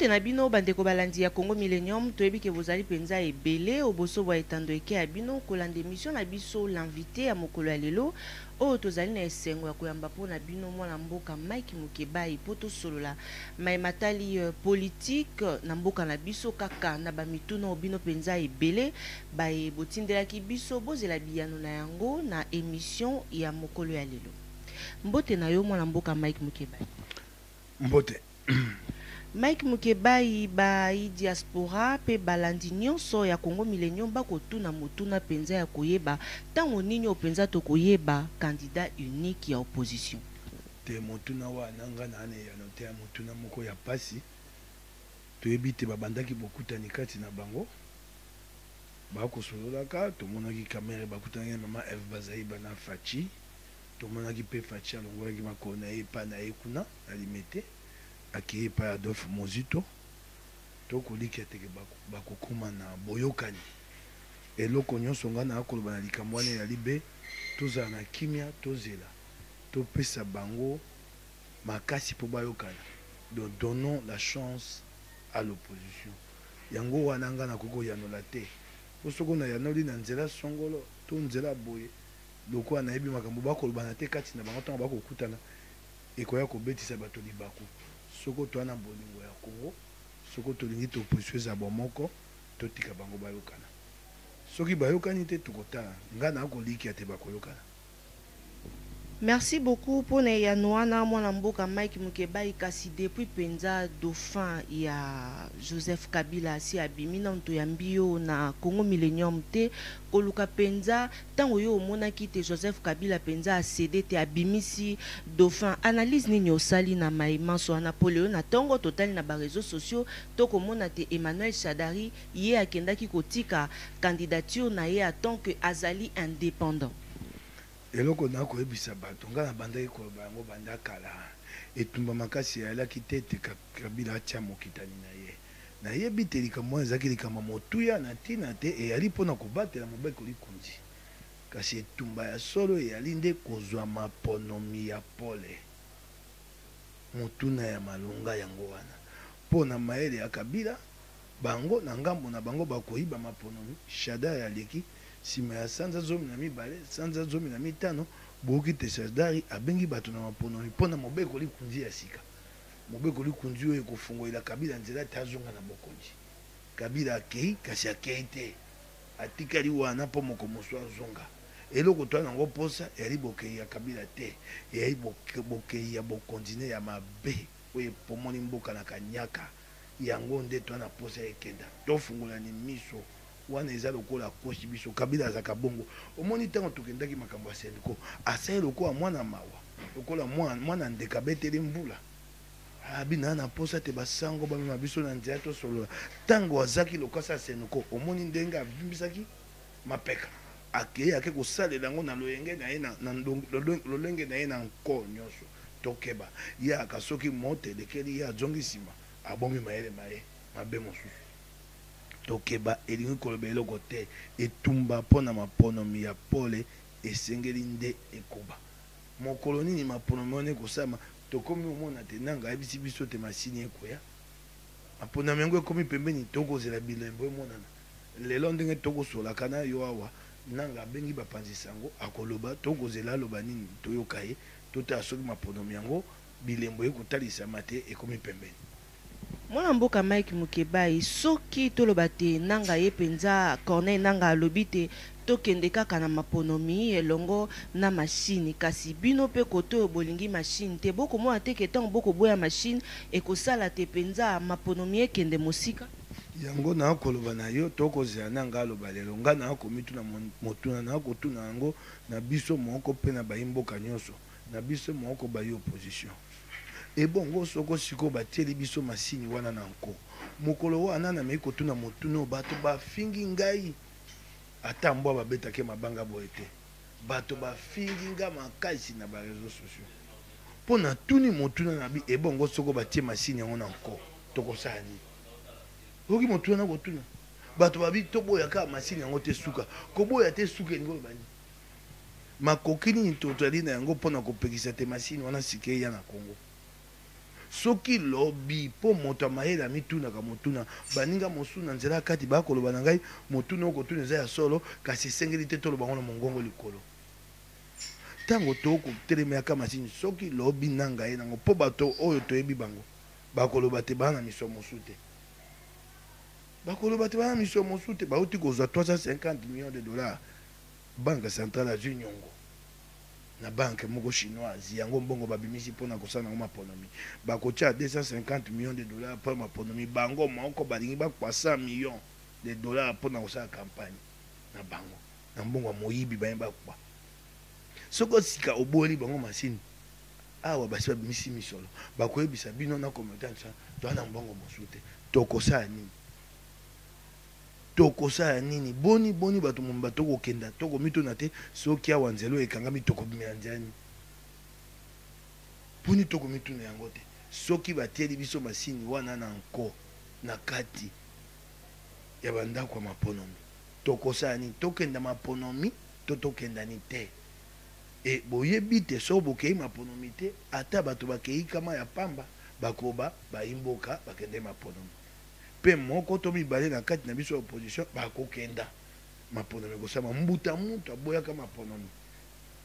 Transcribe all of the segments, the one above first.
Mbote na bino bandeko balandi ya Congo Millennium, toyebi ke bozali mpenza ebele oboso bwa etando eke ya bino kolanda emission na biso L'invité ya mokolo ya lelo oyo. Tozali na esengo ya koyamba mpo na bino mwana mboka Mike Mukebayi mpo tosolola maye matali politique na mboka na biso, kaka na bamituna oyo bino mpenza ebele baye botindelaki biso. Bozela biyano na yango na emission ya mokolo ya lelo. Mbote na yo, mwana mboka Mike Mukebayi. Mbote. Mike Mukebayi, bai diaspora mpe balandi nyonso ya Congo Millennium bakotuna motuna mpenza ya koyeba ntango nini oyo mpenza tokoyeba candidat unique ya opposition. Te, motuna wana nga na na eyano te. Ya motuna moko ya pasi. Toyebi te, babandaki bokutani kati na bango, bakosololaka. Tomonaki Kamerhe bakutanaki na mama Eve Bazaiba na Fatshi. Tomonaki mpe Fatshi alongolaki makolo na ye epai na ye kuna na Limete, akei epai ya Adolphe Muzito. Tokolikia teke bakokoma na boyokani. Eloko nyonso ngai nakoloba na likambo wana ezali be tozala na kimia, tozela, topesa bango makasi mpo bayokana. Donc donnons la chance à l'opposition. Yango wana ngai nakoki koyanola te, mpo soki nayanoli na nzela songolo to nzela boye, lokola nayebi makambo bakolobana te kati na bango ntango bakokutana, ekoya kobetisa bato libaku. Soko toza na bolingo ya Congo, soko tolingi te opposition ezala bomoko, totika bango bayokana. Soki bayokani te, tokotala. Ngai nakolikia te bakoyokana. Merci beaucoup mpona eyano wana, mwana mboka Mike Mukebayi. Kasi depuis mpenza dauphin ya Joseph Kabila asi abimi, nanu toyambi yo na Congo Millennium te koluka mpenza ntango yo omonaki te Joseph Kabila mpenza acéder te, abimisi dauphin, analyse nini osali na maimanso wana? Mpo lelo na ntongo totali na baréseaux sociaux, tokomona te Emmanuel Shadary ye akendaki kotika candidature na ye en tant que azali indépendant. Eloko nakoyebisa bato, ngai nabandaki koloba yango banda kala. Etumba makasi eyalaki te ete Kabila atia mokitani na ye. Nayebi te likambo wana ezalaki likambo ya motuya na ntina te, eyali mpona kobatela mobeko likonzi. Kasi etumba ya solo eyali nde kozwa maponomi ya pole. Motuna ya malonga yango wana. Mpo na mayele ya Kabila, bango na ngambo na bango bakoyiba maponomi. Shadary aleki nsima ya sanza 12, sanza 15, boyoki te Shadary abengi bato na maponomi mpo na mobeko likonzi ya sika. Mobeko likonzi oyo ekofungolela Kabila nzela te azonga na bokonzi. Kabila akei, kasi akei te, atikali wana mpo moko mosusu azonga. Eloko toza nango mposa eyali bokei ya Kabila te, eyali bokei ya bokonzi ne ya mabe oyo epomoni mboka na kanyaka. Yango nde toza na mposa ekenda. Tofungolani miso wana, eza lokola akosi biso. Kabila azalaka bongo. Omoni ntango tokendaki makambo ya CENCO, asali lokola mwana mawa, lokola mwana ndeke abeteli mvula. Abi na mposa te basango bamema biso na nzela tosolola. Ntango azaki lokasa ya CENCO, omoni ndenge avimbisaki mapeka, akei ake kosalela yango na loyenge na ye, na lolenge na ye na nko nyonso. Tokeba, ye aka soki moto elekeli ye, azongi nsima, abombi mayele maye mabe mosusu. Tokeba elingi koloba eloko te. Etumba mpo na maponomi ya pole esengeli nde ekoba. Mokolo nini maponomi wana ekosalama? Tokomi omona te Nanga ayebisi biso te masini ekoya. Maponomi yango ekomi pembeni, tokozela bilembo emonana. Lelo ndenge tokosolaka na yo awa, Nanga abengi bapanzi sango, akoloba. Tokozela aloba nini, toyoka ye, totala soki maponomi yango bilembo ekotalisama te ekomi pembeni. Mwana mboka Mike Mukebayi, soki toloba te Nanga ye mpenza Corneille Nanga alobi te tokende kaka na maponomi elongo na mashine, kasi bino mpe kote oyo bolingi mashine te, bokomona te ke ntango bokoboya mashine ekosala te mpenza maponomi ekende mosika? Yango nakoloba na yo, tokozela Nanga aloba lelo. Ngai nakomituna motuna, nakotuna yango na biso moko mpe na bayi mboka nyonso, na biso moko bayi opposition. Ebongo soko sikoyo batieli biso masini wana na nko? Mokolo wana nameki kotuna motuna oyo, bato bafingi ngai, ata mbwa babetaki mabanga boye te. Bato bafingi nga makasi na baréseaux sociaux mpo natuni motuna na bi: ebongo soko batie masini yango na nko, tokosala nini? Oyoki motuna na kotuna, bato babi toboya kaka masini yango te, suka koboya te. Suka elingi oloba nini? Makoki nini tozali na yango mpona kopekisa te masini wana sika eya na Kongo? Soki lobi, mpo moto ya mayele amitunaka motuna, baninga mosusu na nzela ya kati bakoloba na ngai, motuna oyo okotuna eza ya solo, kasi esengeli te toloba yango na mongongo likolo. Ntango tokotelemelaka masini, soki lobi Nanga ye nango, mpo bato oyo toyebi bango, bakoloba te baa na miso mosusu te. Bakoloba te baa na miso mosusu te. Bauti kozwa 350 millions de dollars, Banque centrale azwi nyongo na banque moko chinoise, yango mbongo babimisi mpo na kosala yango maponomi. Bakotia 250 millions de dollars mpo na maponomi, bango moko balingi bakwa 100 millions de dollars mpo na kosala campagne na bango na mbongo ya moyibi baye bakwa. Soki sika oboyeli bango masini, awa basi babimisi misolo, bakoyebisa bino na communauté internationale toza na mbongo mosusu te, tokosala nini? Tokosala nini? Boni boni bato mobimba tokokenda, tokomituna te soki awa nzela oyo ekangami tokobimela nzela nini? Boni tokomituna yango te soki batieli biso masini wana na nko na kati ya bandako ya maponomi, tokosala nini? Tokenda maponomi to tokendani te? E boyebi te soki bokei maponomi te, ata bato bakei kama ya pamba, bakoba bayi mboka bakende maponomi. Mpe moko to mibale na kati na biso ya opposition bakokenda maponomi ekosalama. Mbuta mutu aboyaka maponomi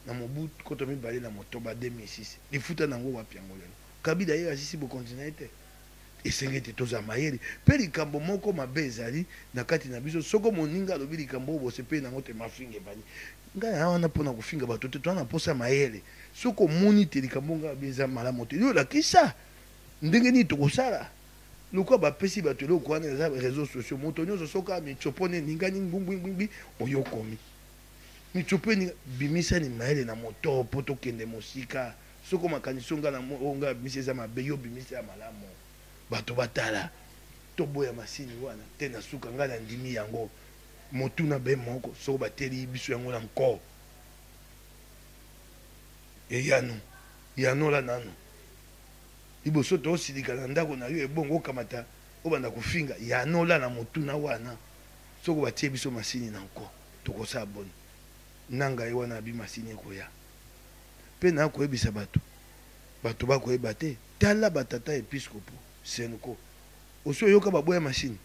na mobu 2006, 2006. Lifuta na yango wapi yango lelo? Kabila ye asisi bokonzi na ye te. Esengeli ete tozala mayele. Mpe likambo moko mabe ezali na kati na biso, soko moninga alobi likambo oyo bosepeli na yango te, mafinga ebandi. Ngai naza wana mpo na kofinga bato te, toza na mposa ya mayele. Soki omoni te likambo oyo ngai nalobi eza malamu te, yo lakisa ndenge nini tokosala. Lokola bapesi bato eloko wana eza reseaux sociaux, moto nyonso soki kaka mitsopo nde eningani ngwingwingwi, oyo okomi mitsopo eninga. Bimisa ni mayele na moto mpo tokende mosika. Soki makanisi oyo ngai na oyo ngai nabimisi eza mabe, yo bimisa ya malamu, bato batala. Toboya masini wana te. Na suka ngai nandimi yango motuna be moko, soko batieli biso yango na nko, eyano yanola nanu liboso tosilika na ndako na yo, ebongo okamata obanda kofinga. Yanola na motuna wana, soko batie biso masini na nko, tokosala boni? Nanga ye wana abi masini ekoya mpe na koyebisa bato, bato bakoyeba te. Tala batata episkopo Cenco, osi oyoka baboya masini?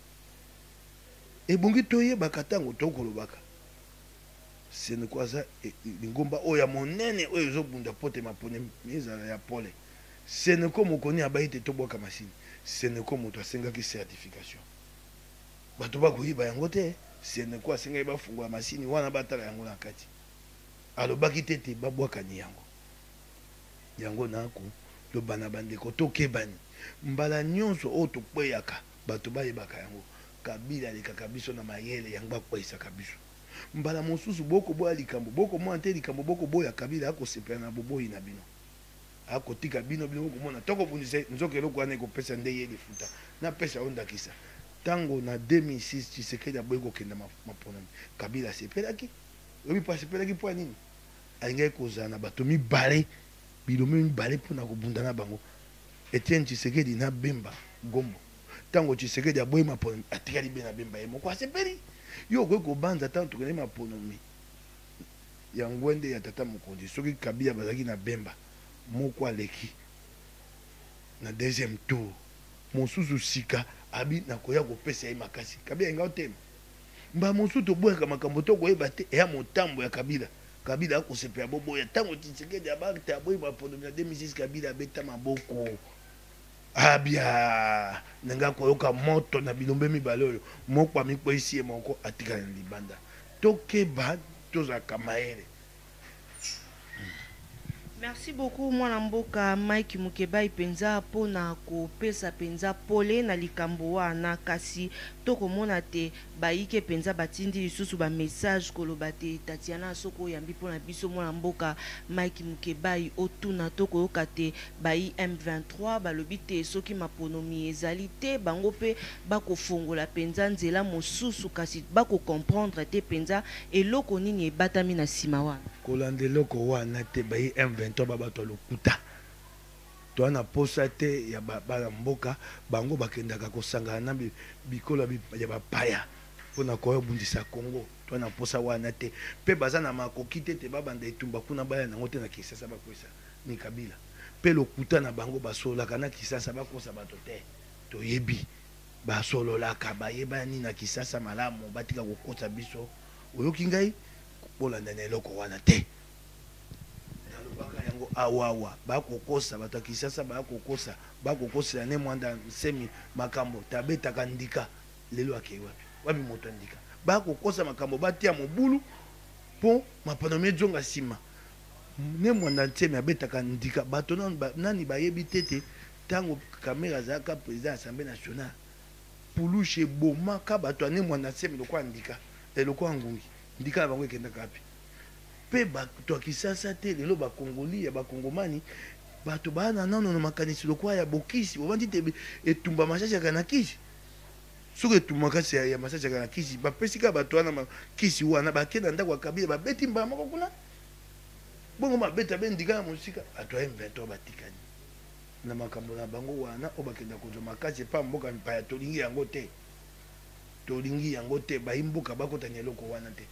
Ebongi toyebaka ntango tokolobaka. Cenco aza lingomba oyo ya monene oyo ezobunda mpo te maponami ezala ya pole. Cenco mokoni abayi te tobwaka masini. Cenco moto asengaki certification, bato bakoyiba yango te. Cenco asengaki bafungola masini wana batala yango na kati, alobaki te te babwakani yango. Yango nakoloba na bandeko, tokebani mbala nyonso oyo tokweyaka, bato bayebaka yango. Kabila alekaka biso na mayele, yango akweyisaka biso. Mbala mosusu bokoboya likambo, bokomona te likambo bokoboya, Kabila akosepela na boboyi na bino, akotika bino, bino bokomona tokobundisa ye, nzoka eloko wana ekopesa nde ye lifuta. Napesa yo ndakisa, ntango na 2006 Tshisekedi aboyi kokenda maponami, Kabila asepelaki. Oyebi mpo asepelaki mpo ya nini? Alingaki kozala na bato mibale, bilombe mibale mpo na kobunda na bango, Etienne Tshisekedi na Bemba Gombo. Ntango Tshisekedi aboyi maponami, atikali be na Bemba ye moko asepeli. Yo okoki kobanza ntango tokendaki maponami ya ngwende ya tata mokonzi, soki Kabila bazalaki na Bemba, moko aleki na deuxième tour, mosusu sika abi nakoya kopesa ye makasi, Kabila alinga otema. Mbala mosusu toboyaka makambo tokoyeba te, eya motambo ya Kabila. Kabila akosepela boboya. Ntango Tshisekedi abakta aboyi maponami na 2006, Kabila abeta maboko. Abia ndenge akoyoka moto na bilombe mibale oyo, moko amikweisi ye moko atikala na libanda. Tokeba, tozalaka mayele. Merci beaucoup mwana mboka Mike Mukebayi penza pona kopesa penza pole na likambo wana, kasi tokomona te bayike penza batindi lisusu ba message koloba te Tatiana soki oyambi pona biso mwana mboka Mike Mukebayi otuna tokoyoka te bayi M23 balobi te soki maponomi ezali te bango pe bakofongola penza nzela mosusu kasi bako comprendre te penza eloko nini ebatami na sima wana. Kolanda eloko wana te bayi M23 ba bato ya lokuta toza na posa te ya bana mboka bango bakendaka kosangana na bikolo ya bapaya pona koya kobundisa Congo toza na posa wana te pe baza na makoki te te babanda etumba kuna baya nango te na Kinshasa bakwesa ni Kabila. Mpe lokuta na bango basololaka na Kisasa bakosa bato te. Toyebi basololaka bayebani na Kisasa malamu batika kokosa biso. Oyoki ngai? Bolanda na eloko wana te. Nalobaka yango awawa bakokosa bato ya Kisasa bakokosa bakokosela ne Mwanda Nsemi makambo tabetaka ndika lelo akei wapi? Wapi moto ya ndika? Bakokosa makambo batia mobulu mpo mapanomi ezonga nsima. Ne Mwanda Nsemi abetaka ndika bato nani bayebi te te ntango Kamerhe azalaka président ya Assemblée nationale Pulushi ebomaka bato ya Ne Mwanda Nsemi lokola ndika lokola ngungi ndika na bango ekendaka wapi? Mpe bato ya Kisasa te lelo bakongoli ya bakongomani bato baa na nano na makanisi lokola ya bokisi bobandi te etumba masasi yaka na kisi soki etumba makasi ya masasi yaka na kisi bapesi kaka bato wana kisi wana bake na ndako ya Kabila babeti mbala moko kuna bongo babeta be ndika na mosika bato ya M23 batikani na makambo na bango wana oyo bakenda kozwa makasi epa mboka mpaya tolingi yango te tolingi yango te bayi mboka bakota na eloko wana te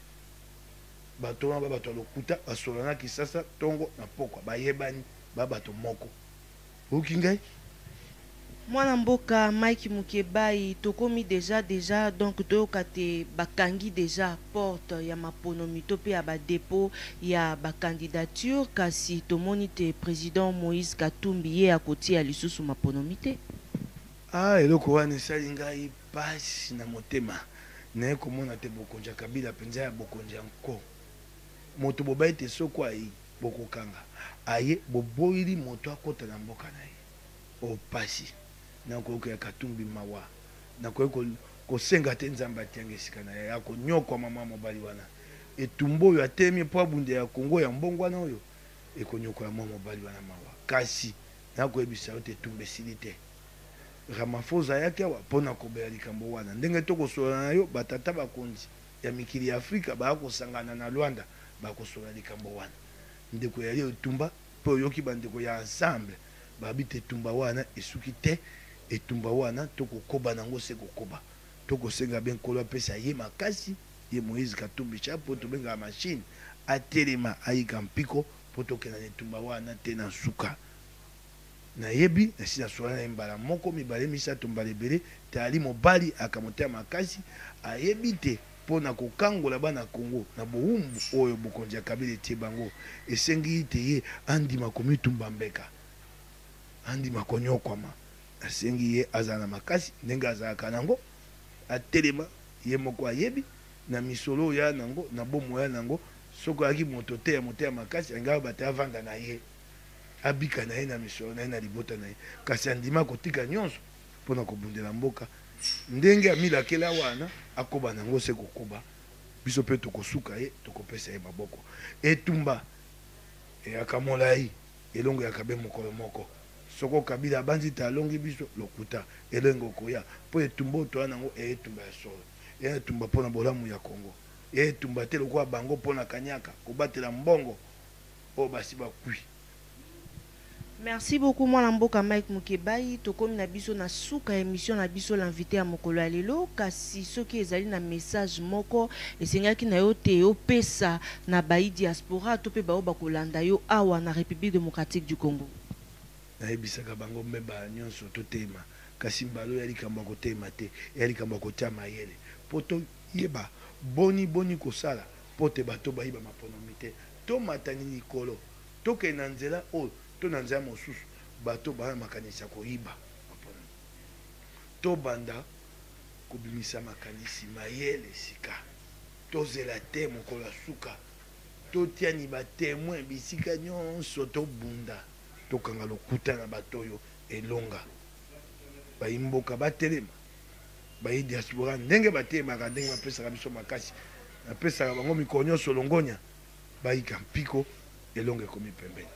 bato wana ba bato ya lokuta basola na Kisasa ntongo na pokwa bayebani ba bato moko oyoki ngai. Mwana mboka Mike Mukebayi tokomi dejà dejà donc toyoka te bakangi dejà porte ya maponomi to pe ya ba depot ya ba candidature kasi tomoni te president Moïse Katumbi ye akotia lisusu maponomi te. Ah eloko wana esali ngai pasi na motema naye komona te bokonzi ya Kabila penza ya bokonzi ya nko moto bobayi te soko ayi bokokanga aye boboyili moto akota na mboka na ye oyo pasi nakoyoka ya Katumbi mawa nakoki kosenga te Nzambe atianga esika na ye akonyokwama mwa mobali wana etumba oyo atelemi mpo abunda ya Congo ya mbongwana oyo ekonyokola mwa mobali wana mawa kasi nakoyebisa yo te etumba esili te. Ramaphosa ayaki awa mpo na kobela likambo wana. Ndenge tokosolola na yo, batata bakonzi ya mikili ya Afrika baya kosangana na Luanda, bakosolola likambo wana. Ndeko ya etumba, mpe oyoki bandeko ya ensemble babi te etumba wana esuki te, etumba wana tokokoba nango se kokoba. Tokosenga be Nkolo apesa ye makasi, ye Moïse Katumbi Chapwe tobengaka machine, atelema ayika mpiko mpo tokenda na etumba wana te na nsuka. Nayebi, nasi nasolola na ye mbala moko, mibale, misato, mbala ebele, te ali mobali aka motema makasi, ayebi te mpo na kokangola bana Congo na bowumbu oyo bokonzi ya Kabila etie bango, esengi te ye andima komitumba mbeka, andima konyokwama. Nasengi ye azala na makasi ndenge azalaka nango, atelema ye moko ayebi na misolo oyo aya nango, na bomoi aya nango, soki ayaki moto te ya motema makasi, alingaki aloba te avanda na ye. Abika na ye na misolo na ye na libota na ye, kasi andima kotika nyonso mpo na kobundela mboka. Ndenge amilakela wana, akoba na yango se kokoba. Biso mpe tokosuka ye, tokopesa ye maboko. Etumba eyaka molai, elonga eyaka be mokolo moko. Soko Kabila abanzi te alongi biso, lokuta. Elonga ekoya mpo etumba oyo toya na yango eya etumba ya solo. Eya etumba mpo na bolamu ya Congo. Eya etumba te lokola bango mpo na kaniaka, kobatela mbongo oyo basi bakwi. Merci beaucoup mwana mboka Mike Mukebayi, tokomi na biso na suka ya emission na biso l'invite ya mokolo ya lelo, kasi soki ezali na message moko esengaki na yo te opesa na bayi diaspora to pe baoyo bakolanda yo awa na Republique democratique du Congo. Nayebisaka bango mbeba nyonso toteyema, kasi mbala oyo ya likambo ya koteyema te, eya likambo ya kotia mayele po toyeba boni boni kosala po te bato bayiba maponomi te. Tomata ni likolo, tokende na nzela oyo to na nzela mosusu, bato baa na makanisi ya koyiba maponomi. Tobanda kobimisa makanisi mayele sika, tozela te mokolo ya suka, totia ni ba temoin bisika nyonso, tobunda, tokanga lokuta na bato oyo elonga. Bayi mboka batelema, bayi diaspora ndenge batelemaka, ndenge bapesaka biso makasi, napesaka bango mikolo nyonso longonya, bayika mpiko, elonga ekomi pembeni.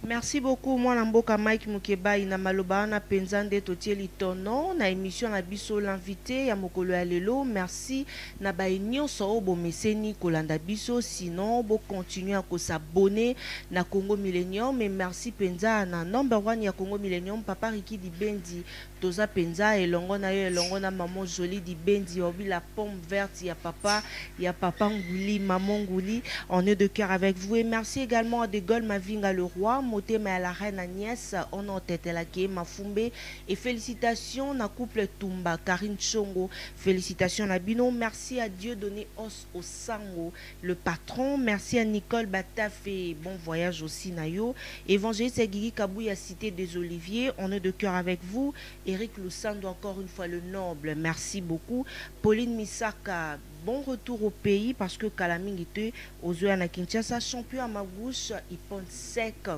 Merci beaucoup mwana mboka Mike Mukebayi na maloba wana penza nde totie litono na emission na biso l'invite ya mokolo ya lelo. Merci na baye nyonso oyo bomeseni kolanda biso, sinon bo continuer ya ko s'abonner na Congo Millennium et merci penza na number one ya Congo Millennium papa Ricky Dibendi, toza penza elongo na yo elongo na maman Jolie Dibendi obi la pomme verte ya papa ya papa Nguli, maman Nguli, on est de cœur avec vous et merci également à De Gaulle Mavinga le roi. motema ya la reine Agnès, ono otetelaki ye mafumbe. Et félicitations na couple Tumba, Karine Chongo, félicitations na bino. Merci à Dieu donné os au sango, le patron. Merci à Nicole Batafé, bon voyage aussi na yo. Évangéliste Guigui Kabouya, Cité des Oliviers, on est de cœur avec vous. Eric Lusando, encore une fois le noble, merci beaucoup. Pauline Misaka, bon retour au pays parce que kala mingi te ozoya na Kinshasa. Champion à ma gauche, Ipon sec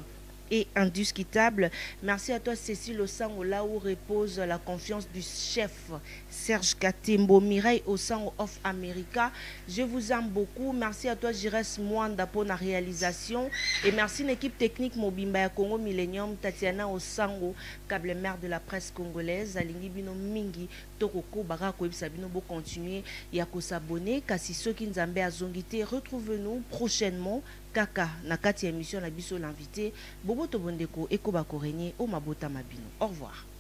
et indiscutable. Merci à toi Cécile Osango, là où repose la confiance du chef Serge Katembo. Mireille Osango of America, je vous aime beaucoup. Merci à toi Jires Mwanda pour la réalisation et merci l'équipe technique Mobimba ya Congo Millennium, Tatiana Osango, câble mère de la presse congolaise, alingi bino mingi, tokoko baka koyebisa bino bo continuer ya ko s'abonner, kasi soki Nzambe azongi te, retrouvez-nous prochainement kaka na kati ya émission na biso l'invité. Boboto bondeko ekoba ko régner o mabota mabino. Au revoir.